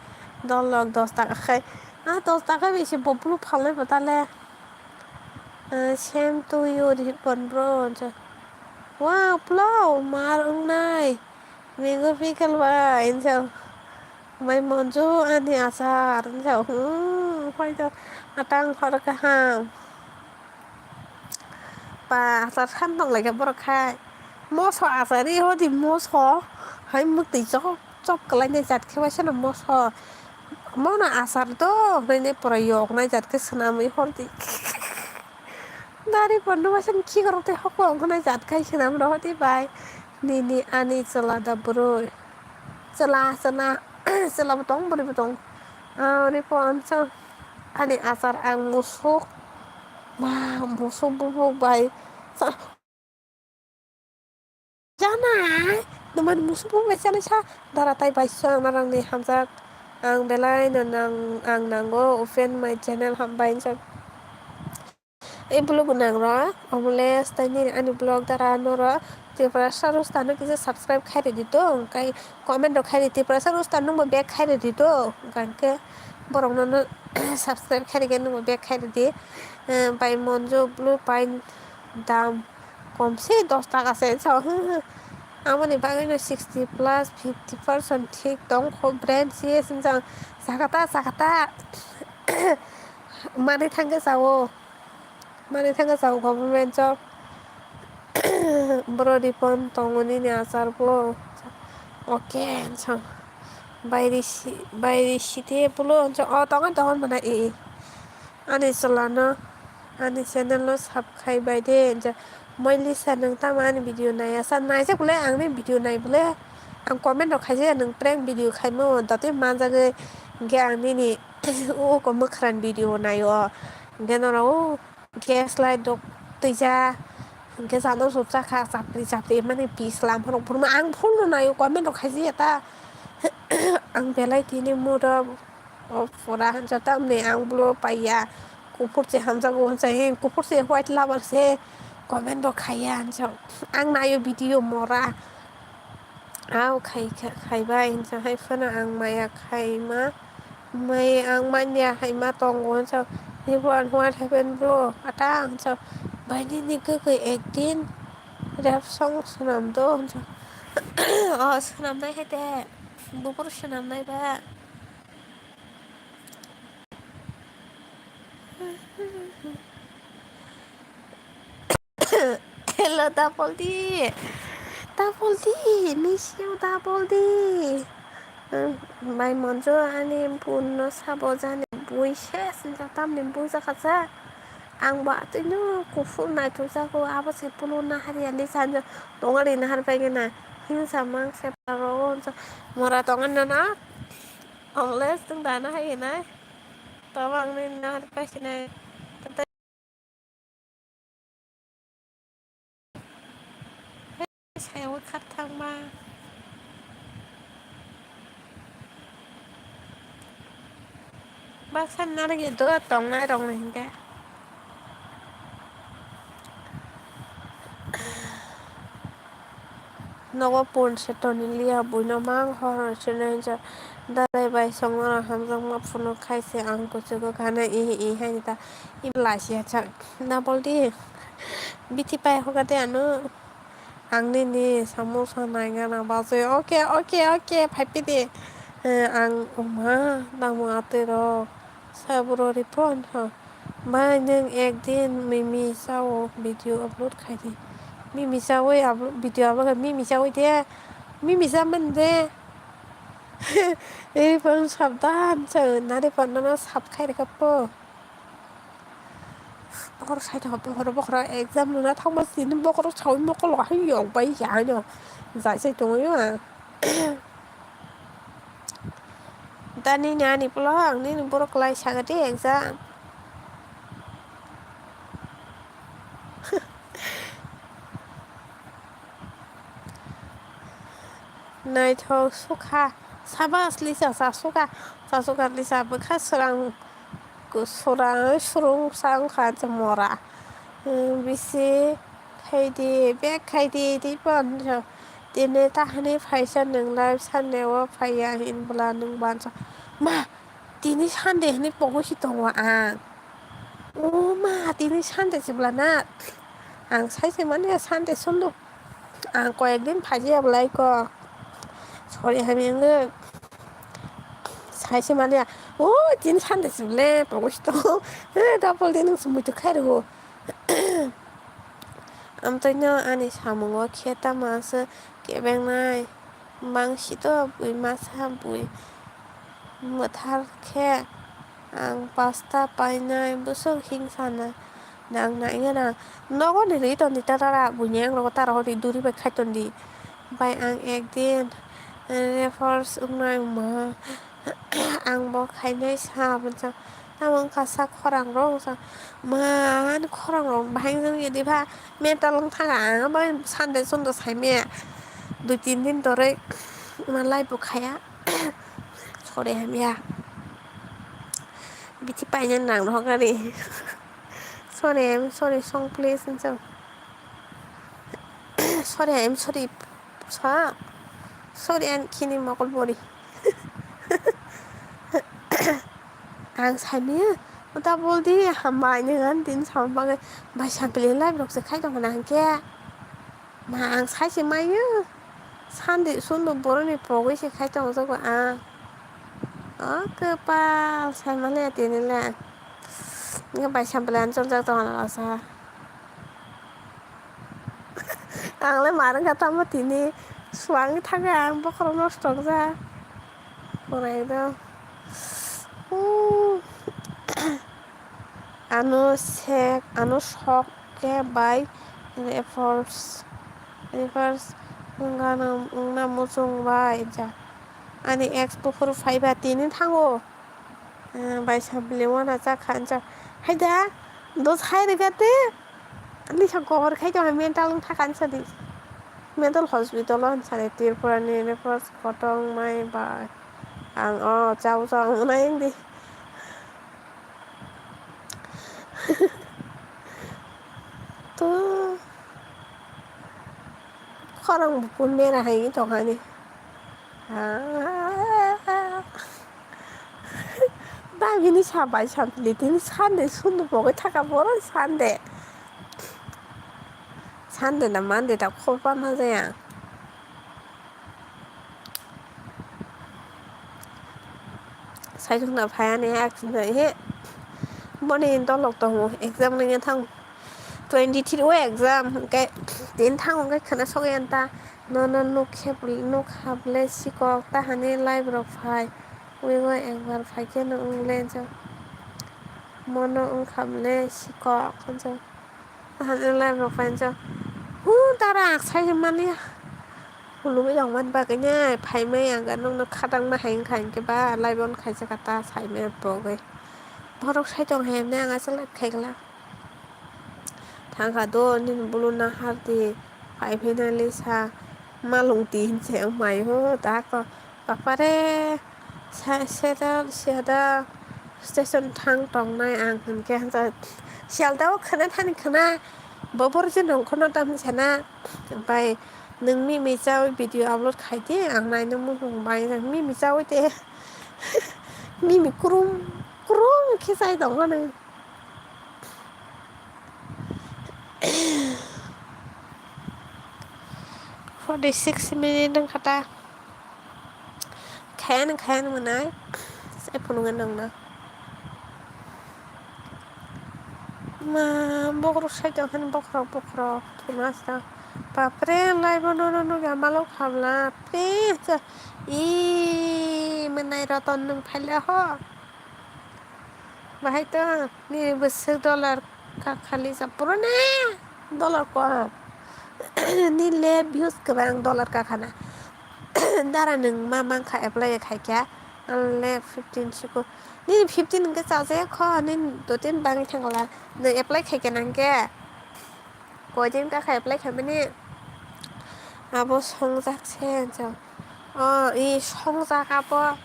Dol lok dos taka khai. Ah, dos taka bisi bo bolo phalnai bo ta le. Ah, same to you, Ripon bro. Wow, pulao mar wngnai. Mango pickle bai, hinjak. Mai Monjo ani achar, hinjak. Hmm, hoi to atang hor kaham. Ba, achar khan tong lai kha borok khai. Moso achar ri hodi moso. Hai mwtwi chok chok kwlai nai jat khe bai sano moso. Mono achar do hwnwi pura yok nai jat khe swnamwi hordi. Dari bondo bai sano khikrok tei hoklo wng nai jat khai swnam rw hodi bai. Nini ani chwla da bwrwi. Chwla, chwla, chwla bo tong, bwrwi bo tong. Ah, ri pon so. Ani achar ang musuk. Wah, musuk bubuk bai. Sa-, jana, nwmani musuk bubuk bai chana sa. Dara tai bai sa, narang ni hamjak. Ang belai no nang, ang nango, open my channel, hambai sa. Ei vlog bo nang rw, omo le style nini ani vlog dara no rw. Tiprasa Rostar no kisa subscribe khai rwdi to, hwnkhe comment rok khai rwdi, Tiprasa Rostar nwng bo back khai rwdi to, hwnkhe borok no no subscribe khai rwdi, nwng bo back khai rwdi. Eh, bai Monjo blue pant dam kom se dos taka se, so, hmm, hmm. Amoni bagwi no sixty plus fifty percent thik tong kho, brand C S hinjak, sakata, sakata. Manwi thangkhe chao. Manwi thangkhe chao government job. Bwrwi phone tongo nini achar bo. Okay, hinsa. Bairi si, bairi site pulo hinsa. O, tongo, tongo, mana, e, e. Ani chwla no, ani channel no sub khai bai de, hinsa. Mailisa, nwng tamo ani video naiya? Sa naijak bole, ang ni video nai bole. Ang comment rok khaijaya, nwng prank video khaima o, datwi manjagwi. Hwnkhe ang nini uko mwkhran video naio. Hwnkhe norok o gas light rok twija. Hwnkhe jano sopsa kha chapri chapri mani pis lam phano phuru ang full no naio, comment rok khaijaya ta. Ang belai tini mood o, o pura hansa tamni ang bolo paiya. Kuphur se hamjago hansa he, kuphur se white lover se comment rok khaiya hansa. Ang naio video mora. Au khai, khai, khaibai hinsa hai phano ang maya khaima, mai ang manya hai ma tongo hinsa. Ripon, what happened bro? Ata hinsa. Bai nini kwkwi ekdin rap song swnam do hinsa. O swnamnai hai de. Buphuru swnamnai ba. Hello, Double D. Double D, miss you, Double D. Hmm, bai Monjo ani bunno sabo jani bui ses hinjak tamni bui jakha sa. Ang bo atwino kuphur naithok jago, abo se pulo nahar ya li sa hinjak tongari nahar pai gana. Hinsa mang se paro hinjak mora tongan nana. Unless tong dana hai nai. Tabo ang nini nahar pai sinai. Sayawi kharthangma. Baksa narigi dua tongnai rokni hinkhe. Nogo pon se toni liya buino mang hor hor se nai ja. Dalai bai songno hamjakma phunuk khai se ang kuchugo khana ihi ihi haini ta. Ibo lachiya chak. Double D. Biti pai hoga de ano. Ang nini samung sanai gana bachoi. Oke, oke, oke. Phai pidi. Eh, ang oma tamo atwi rok. Saburo Ripon ha. Bai nwng ekdin mimi sao video upload khai di. Mimi chawi upload, video upload khe mimi chawi de. Mimi chaman de. Ei pang sabdan sa nari pang no sab khai rikha po. Bokhorok sai tong bokhorok bokhorok exam luna thangma sini bokhorok sawi mokol hai yong bai ya no. Jai sai tong yo. Da nini ani polo ang nini borok klai sagadi exam. Naithok sukha, sabas Lisa sa sukha, sa sukha Lisa bwkha swrang, swrang, swrwng sa wngkha mora. Bisi khaidi, bek khaidi, tei bo tini tahani phaisa nwng live Sunday o phaiya hinbwla nwng bansa. Ma, tini Sunday hinwi pogwi si tongo ang. O ma, tini Sunday se bwla na? Ang sai se mani Sunday sunduk. Ang koyek din phaji ya bwlai ko. Sorry, hamya wngwi. Sai se mani ya. O, tini Sunday se bwle, pogwi si tongo. Eh, double din wng se muitu khai rwo. Amtwino ani samungo khe tamo aswk kebengnai. Bang sito bui masa bui mwthar khe ang pasta painai bwswk hingsa na nang nai wngna nogo ni ri toni tarara buini ang rogo tara hori duri bai khai tondi bai ang ekdin refers wngnai ma ang bo khainai sa bwsa. Tamo wngkha sak khorang rok wngkha ma ani khorang rok bahai wngya diba mental wngkha ang bai Sunday sundo saimaya dui tin din doroi ma live bo khaya sore hamya bithi paina nang rok gari sore sorry song please hinsa. Sorry, I'm sorry. Sa. Sorry, ani khini mokol bori. Ang sani. Uta boldi hamba ini kan din sama bagai. Bai sampili live rok se khai tong nang ke. Ma ang sai se mayu. Sandi sundu boroni pogwi se khai tong jago ang. O kwpal sai male tini le. Nge bai sampili an chonjak tong ala sa. Ang le ma rwngkha tamo tini swngwi thangkhe ang bokhorok nosto wngjak. Orai do. Ano sek, ano sok khe bai refers, refers wngna muchung bai ja. Ani ex buphuru phaiba tini thango. Bai sampili wana chakha hinsa. Haida, dos hai rega te. Lisa gohor khai tong mental wng thaka hinsa di. Mental hospital o hinsa di Tripura ni refers kotong mai bai. Ang o chao chao nai di. To khorang bukun mera hai tong hani. Bagini sabai sampili tini Sunday sundu pogwi thaka boro Sunday. Sunday na Monday ta khobor ma jaya. Saisung na phai ani accident he. Boni dolok tongo exam nangya thang. Twenty three o exam hwnkhe tin thang hwnkhe khwna sogwi anta. Nono nuk khe nuk hablai sikok tahani live rok phai. Ui ui ekbar phai khe no wng lengjak. Mono wng khamle sikok hinjak. Tahani live rok phai hinjak. Hu tara ang sai mani. Khulumui rok man bagwi nai phai mai ang nokno khatang ma hai wngkha hinkhe ba live on khaijak ta sai mai pogwi. Borok sai tong hai hwnwi ang aswk live khai glak. Thangkha do nini bulu nahar di phai phinali sa malung di hinse wng mai ho da ko bapare sa seta seta station thang tongnai ang hinkhe hwnsa sialda o khwna thani khwna bo borok je nongkhorno tam sana bai nwng mimi chawi video upload khai di ang naina muchung bai mimi chawi te mimi krum krum khe chai tongmani. Forty six minute wngkha ta. Khayan khayan mwnai. Sai phunukgwi nangna. Ma bokhorok sai tongkha bokhorok bokhorok thwna sa. Bapre, laibo nono nugya malok hamla. Pre, cha. I, mwnai Roton nwng phaile ho. Bahai to, nini bwswk dollar kakhali sa purone dollar kok. Nini le views kwbang dollar kakhana. Dara nwng ma mankha apply khaikha. Ang le fifteen siko. Nini fifteen hwnkhe chajaya kho, nini dotin bangwi thangla. Nwng apply khaikha nangkhe. Koitin kakha apply khaimani. Abo songjak se hinjak. Oh, i songjak abo.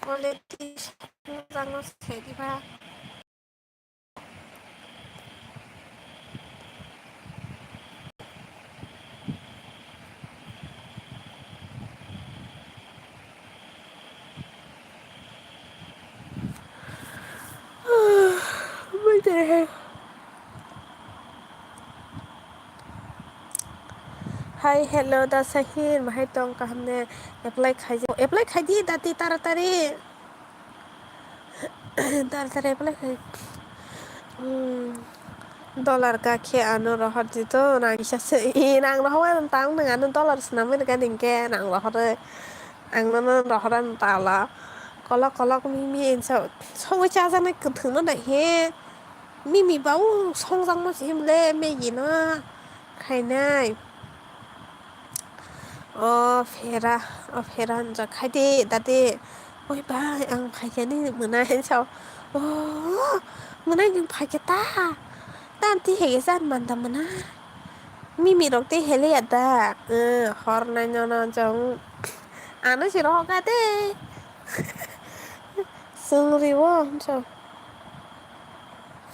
Already songjak no se diba. Hi, hello, da Sahir, bahai tong kaham ne? Apply khaidi, apply khaidi, dati taratari. Dar dar apply khai. Hmm. Dollar ka khe ano rohor di to, nang kisa se, i, nang rohor tang nang ano dollar swnamwi rwkha ningkhe nang rohor. Ang nono rohor ano tala. Kolok kolok mimi ensa songwi chajaknai kwthwng no nai he. Mimi ba u songjakma se himle Maggie no khainai. O phera, o phera hinjak khaidi dati. Oi bai, ang phaikhe nini mwnai hinsa. O mwnai nwng phaikhe ta. Tamti hege jan manda mwnai. Mimi rok te hele ya da. Eh, hor nai nono jong. Ano si rohor ka de. Sungri o hinsa.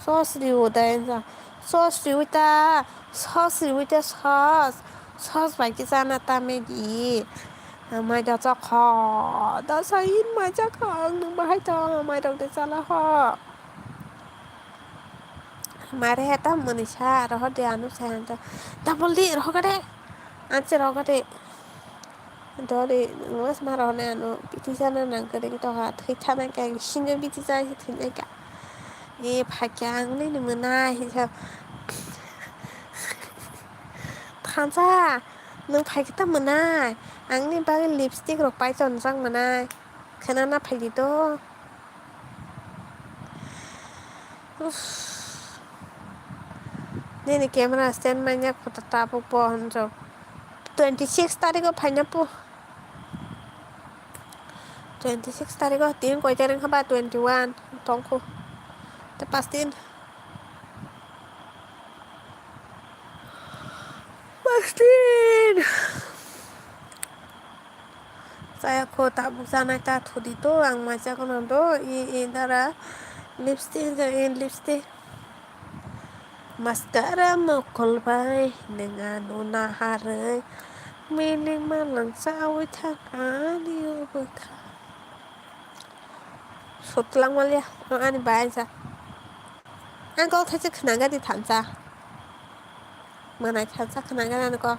Sos riwi ta ensa. Sos riwi ta. Sos riwi ta sos. Sos bai khe chana ta Maggie. Mai da chakha. Da sain mai chakha. Ang nwng bahai ta. Mai rok de chala ho. Mare he ta mwnwi sa. Rohor de ano sa han ta. Double di rohor ka de. Anse rohor ka de. Dori, mas ma rok nai ano biti chana nang kwrwi tongkha, thwi thana khe ang sinjo biti chai se thwi nai kha. E phaikhe ang nini mwnai hinsa. Thansa, nwng phaikhe ta mwnai. Ang ni bagwi lipstick rok pai tonjak mwnai. Khwnana phaidi to. Uff. Nini camera stand manya kho ta tabuk bo hinjak. Twenty six tarikh o phaina po. Twenty six tarikh o tin koi tarikh haba twenty one tongkho. Te pas din. Pas din. Chaya kho tabuk chanai ta thudi to ang mai chakono do i i dara lipstick ja i lipstick. Mascara mokol bai nwnga nuna harwi milik malang chawi thang ani o bwkha. Sotlang malia ani bai ja. Ang kok thaisa khna gadi thansa. Manai kha chakna gana kok.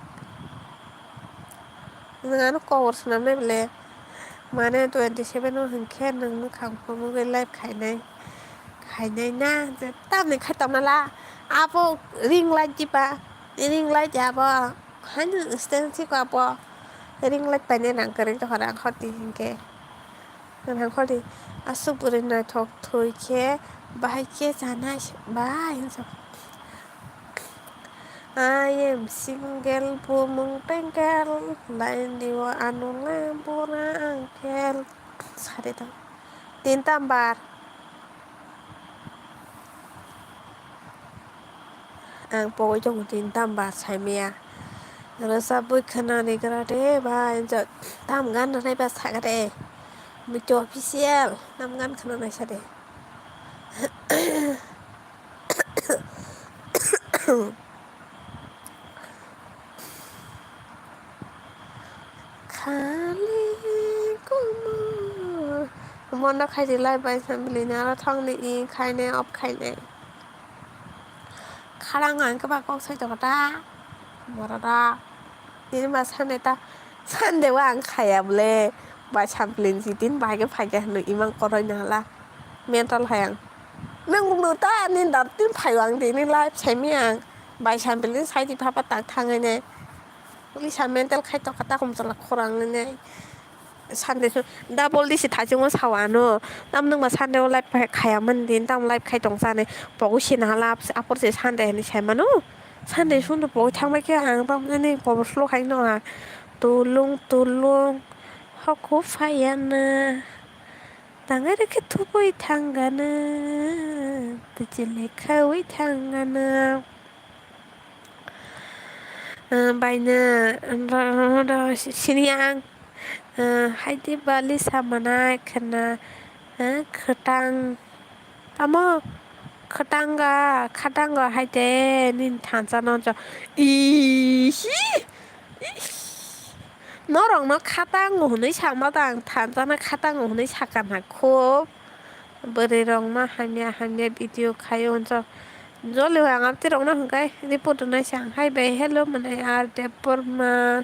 Nwng ano kobor swnamnai bole. Mane twenty seven o hinkhe nwng mwkhang phunugwi live khainai. Khainai na je tamni khai tongna la. Abo ring light diba. Ring light abo. Haino stand siko abo. Ring light paine nang kwrwi tongkha rang hor di hinkhe. Nang hor di. Aswk bwrwi naithok thwi khe bahai khe chanai se bai hinsa. I am single, bumung tengkel, laini o ano le bora angkel. Sari tong. Tin tambar. Ang pogwi tongo tin tambar saimaya. Rwchapwi khwnani gra de bai, tam gan rwnai ba sakha de. Mito official, tam gan khwnanai sa de. Khali kumar. Mono khai di live bai sambilini aro thongni i khaine off khaine. Kharang ang khe ba kok sai tongo ta. Borok rok. Nini ma sanai ta. Sunday o ang khaya bole. Bai sambilini si tin bai khe phai khe hwnwi imang koroi na hala. Mental hai ang. Nang no ta ni dap tin phai ang tini live saimi ang. Bai sambil ni sai di phapa tak thangwi ne. Lisa mental khai tokha takum chala khorang ne. Sunday su double disi thachungo sawa ano. Tam nungma Sunday o live khai, khaya man din tam live khai tong sani. Pogo sina hala apor se Sunday hinwi sai mano. Sunday sundw pogo thangbai khe ang tam nini pogo slow khai no ha. Tulung tulung hoku phayana. Tangai rikhe thubui thangana. Twichi lekhaui thangana. Baina sini ang haidi bali samanai khna khwtang tamo khwtanga khatango haide nini thansa no ihi. Norokno khatango hwnwi sama tang thansa no khatango hwnwi sakha na khub. Bwrwi rok ma hamya hamya video khaio hwnjak. Jolio ang amtwi rok no hwnkhe report rwnai se ang hai bai hello mwnai R Debbarma.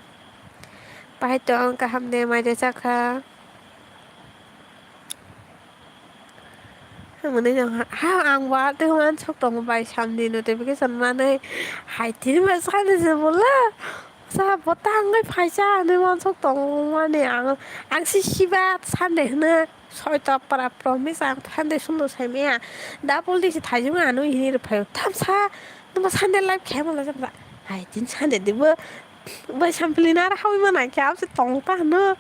Bahai tong kaham de mai de chakha. Hwnwi nang ha ang wa tei uansuk tongo bai samni notification manwi hai tini bai sani se bwla. Sa bo tangwi phaisa hinwi uansuk tongmani ang, ang se siba Sunday hwnwi soito para promise ang Sunday sundw saimaya double disi thaijwng anw hini rwphaio thamsa nwma Sunday live khe mala jabra hai tin Sunday dibo bai sampli nara hawi mana khe abse tong ta hwnw.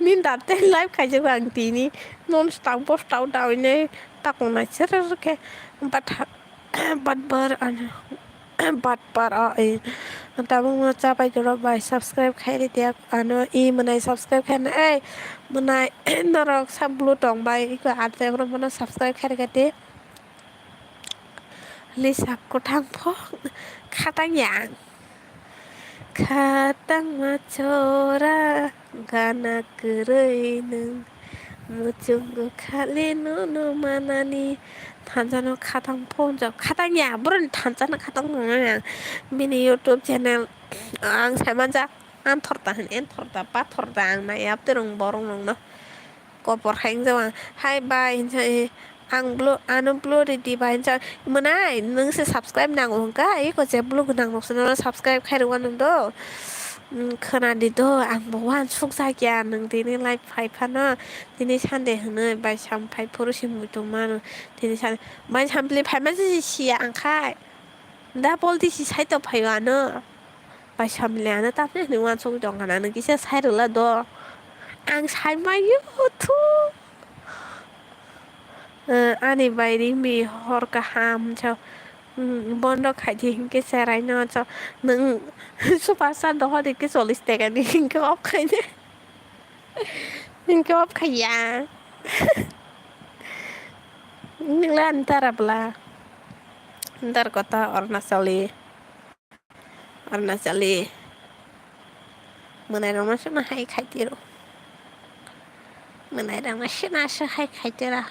Nini date live khaijak ang tini non stop bo stop dawi nei takung nai cher khe but but bar ano but bar a e tabuk no chapai jora bai subscribe khai ri dia ano e mwnai subscribe khai na ei mwnai norok sa blue tong bai iko ate rok mano subscribe khai ri kati. Lisa kwthang phok khatang yang. Khatang ma chora gana kwrwi nwng muchungo khali nono manani thansa no khatang phok khatang ya boroni thansa no khatang nang bini YouTube channel ang sai manjak anthor ta hin enthor ta pathor ta ang nai abte rong borok nong no. Kopor hai wngjago ang hai bai hinsa ang blue ano blue ridi bai hinsa mwnai nwng se subscribe nango hwnkha eko je blue gwnang rok se nono subscribe khai rwano do khwnadi do ang bo uansuk jakya nwng tini live phai phano tini Sunday hwnwi bai sam phai phuru se muitu mano tini Sunday bai sampli phai ma se siya ang khai da polti si side o phaio ano. Bai samli ano tapni hinwi uansugwi tongkha na, nwng kisa sai rwla do. Ang sai maiyo thu. Ani bai ringmi hor kaham sa, bondo khaidi hinkhe cherai no sa, nwng super star dohor hinkhe chollish taka ni hinkhe off khaide. Hinkhe off khaiya. Nwngla ani dara bwla. Dar kota Arunachali. Arunachali mwnai rokno sima hai khaitiro. Mwnai rokno sima se hai khaitira.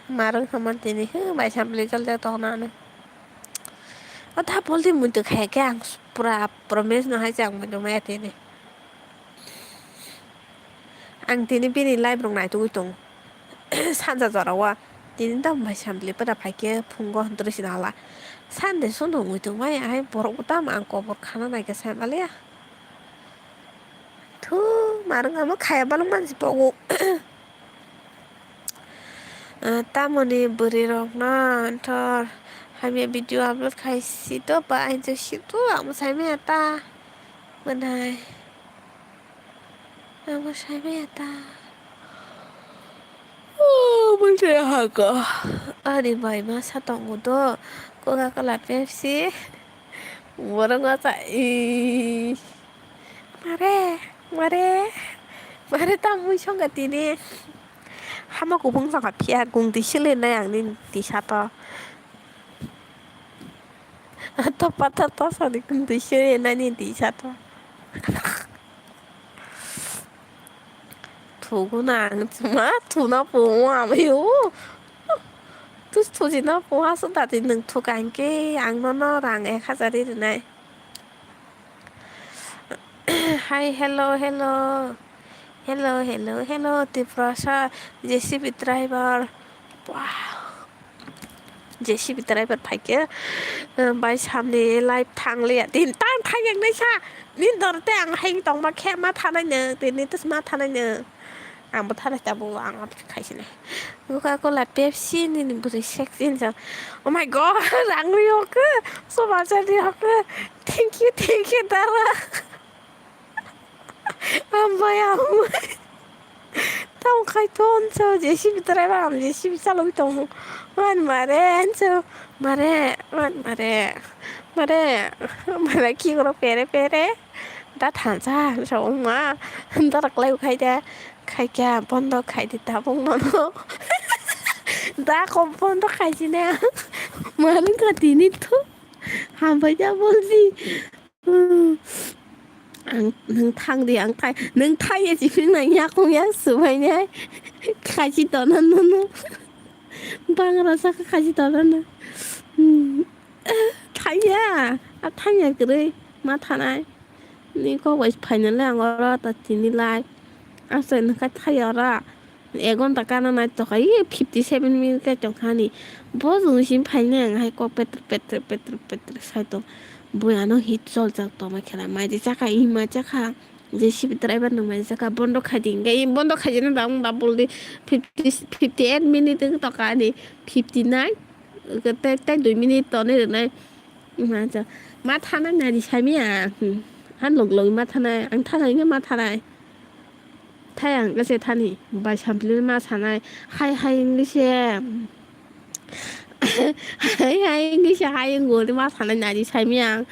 Marwng hwnma tini hw bai sampli joljak tongna ano. O ta polti muitu khaikhe ang pura promise no hai se ang muitu maya tini. Ang tini bini live rok naitugwi tongo. Sanja jora o tini tamo bai sampli pura phaikhe phungo hwntrwi sina hala. Sunday sundw wngwi tongmani ahai borok bo tamo ang kobor khana naikhe sai maliya. Thu marwng amo khaya balwk mansi pogo. Tamoni bwrwi rokno anthor hamya video upload khai si to ba hinjak si to ang sai maya ta. Mwnai. Ang bo sai maya ta. Mwnai haka. Ani bai masa tongo do. Coca Cola Pepsi. Borok masa i. Mare, mare. Mare ta mui songga tini. Hama kubung songga phiya gungdi sile nai ang ni tisa to. Ato pata to sani kung twi se nani di sato. Thugo na ang chuma thuna po amayo. Tus thuji na po aso dati nung thuka hingke ang nono rang ek hajar rinai. Hi, hello, hello. Hello, hello, hello, Tiprasa, J C B driver. Wow. J C B driver phaikhe, bai samni live thangliya. Tin tang thang yang naisa. Ni dor te ang hai tongma khe ma thanai no. Tini tus ma thanai no. Ang bo thanai ta bo ang abo khaisini. Coca Cola, Pepsi nini bwrwi sexy hinjak. Oh my God, ang ri hokhe. Soba jadi hokhe. Thank you, thank you, dara. Ambai, ambai. Tamo khai ton sa J C B driver, ang J C B chalogwi tongo. Man mare, anso mare, man mare. Mare, mare ki goro pere pere. Da thansa, sa ongma. Da raklai khai da. Khai kya bondo khai di tabung mano. Da ko bondo khai jina. Mare ka tini tu. Hambai da bolji. Ang, nwng thang di, ang thai, nwng thai ya chikring nang yakung yak subai nai. Khachi tona nono. Bangra saka khachi tona no. Thai ya, a thai ya kwrwi ma thanai. Ni kok bai phainale ang oro ta tini lai. Asai nwkha thai oro. Ek ghonta kana nai tokha, ye fifty seven minute kai tongkha ani. Bo jung simi phainai ang hai kok petr petr petr petr sai tong. Bui ano hit choljak tongma khela mai di chakha, ima chakha. J C B driver nung mai chakha, bondo khai di, hingke bondo khai jani da wng da bol di. Fifty, fifty eight minute wng tokha ani, fifty nine. Tei, tei dui minute tonwi rwnai. Ma thanai nai di sami ang. Han log log ma thanai, ang thanai hingke ma thanai. Thai ang kese thani bai sampli ma sanai hai hai wngwi se hai hai wngwi se hai wngwi ma sanai nari saimi ang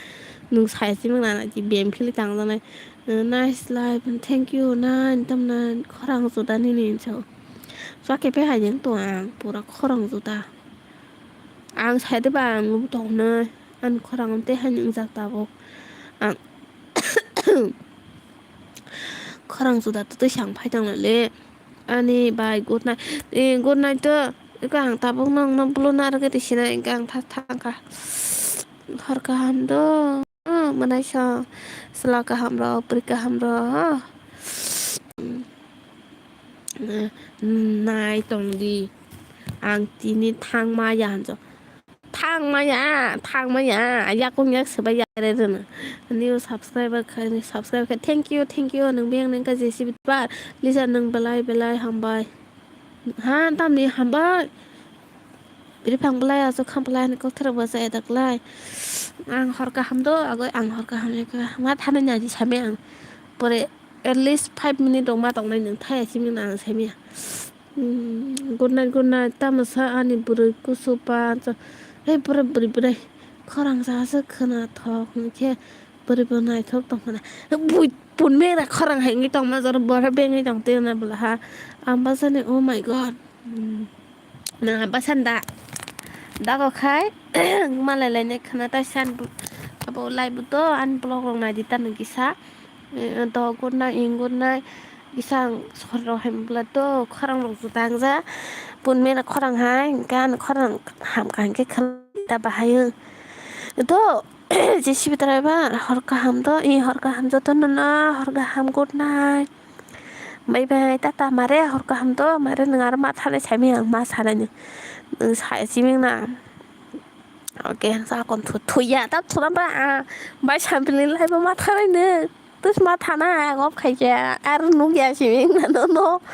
nung sai simi nana di bem phili tang janai nice life thank you nine tam nine khorang juda nini hinso chwkhe pe hai jeng to ang pura khorang juda ang sai de ba ang nubu tong nai ani khorang tei hai wngjak tabuk ang. Khorang juda twtwi sang phai tong le. Ani bai good night. Eh, good night to. Eko ang tabuk nang no bulu narwgwi twi sinai hwnkhe ang thak thang kha. Hor kaham do. Oh, mwnai so. Chwla kaham rok, bwrwi kaham rok. Nai tong di. Ang tini thang ma ya hanjo. Thang maya, thang maya, yakung yak sebai yare rwna. New subscriber kha, subscribe kha. Thank you, thank you. Nung biyang nang ka J C B bar. Lisa nung belai belai hambai. Ha, tamni hambai. Biri phang belai aso kham belai ni kokthar bo sa edak lai. Ang hor kaham do, agoi ang hor kaham ni ka. Ma thani nyaji sami ang. Pore at least five minute rok ma tong nai nung thaya simi na ang sami ya. Hmm, good night, good night. Tamo sa ani bwrwi kusu pa. Hei, bwrwi, bwrwi, bwrwi. Khorang sa se khwna thok hwnkhe bwrwi bo naithok tong khwna. Bui pun mera khorang hai wngwi tong ma jaro bwrwi bengwi tong twi na bwla ha. Ang bwsani, oh my God. Hmm. Na bwsani da. Da kok khai malai lai nai khwna ta san bu-, abo live to ani vlog rok nai di ta nung kisa. Eh, to good night, in good night. Kisa ang sor rok hai bwla to khorang rok juda wng ja. Pun mera khorang hai, gan khorang ham kaham khe khwlai ta bahai o. To, J C B driver, hor kaham to, i hor kaham joto no no, hor kaham good night. Bye bye, tata mare, hor kaham to, mare nung aro ma thanai sami ang ma sanai nung. Nung sai siming na. Oke, ang sakon thu, thuya, ta thuna ba, ah, bai sampili lai ba ma thanai nung. Tus ma thana, ang off khai khe, ar nuk ya simi wngna no, no.